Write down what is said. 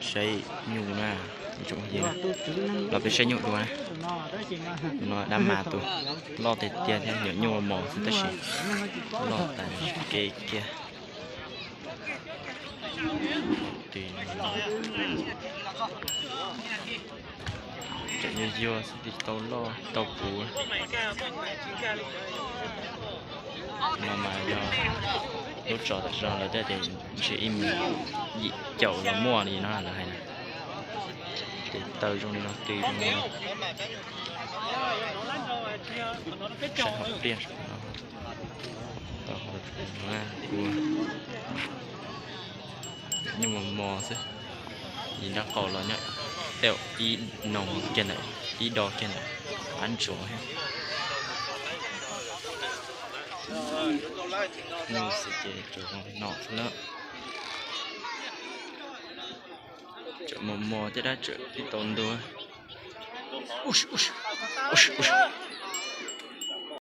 Saib nyuj na, ib tsoom phooj ywg na, los peb saib nyuj dua na. Tus no dab mas tus loj tiag tiag thiab, nyuam nyuj mos xwb tab sis loj tas kev kiag. Tseem yuag yuag xwb, tsis tau loj tsis tau puv. No mas yog lub tso tam sim no lawv tias ntshe ib mev yim caum los muaj li no lawv hais na. Ces taw zoo li no, tw zoo li no. Saib hauv pliaj, tau hauv ua nyuj mos mos xwb. Yim nraub qaum los nyob tau ib noo kiag ntawm, ib do kiag ntawm qab ntsuav thiab. Nyuj xwb ces tsuas zoo li no xwb na. Tseem mos mos thiab dab tseem tsis tau ntua.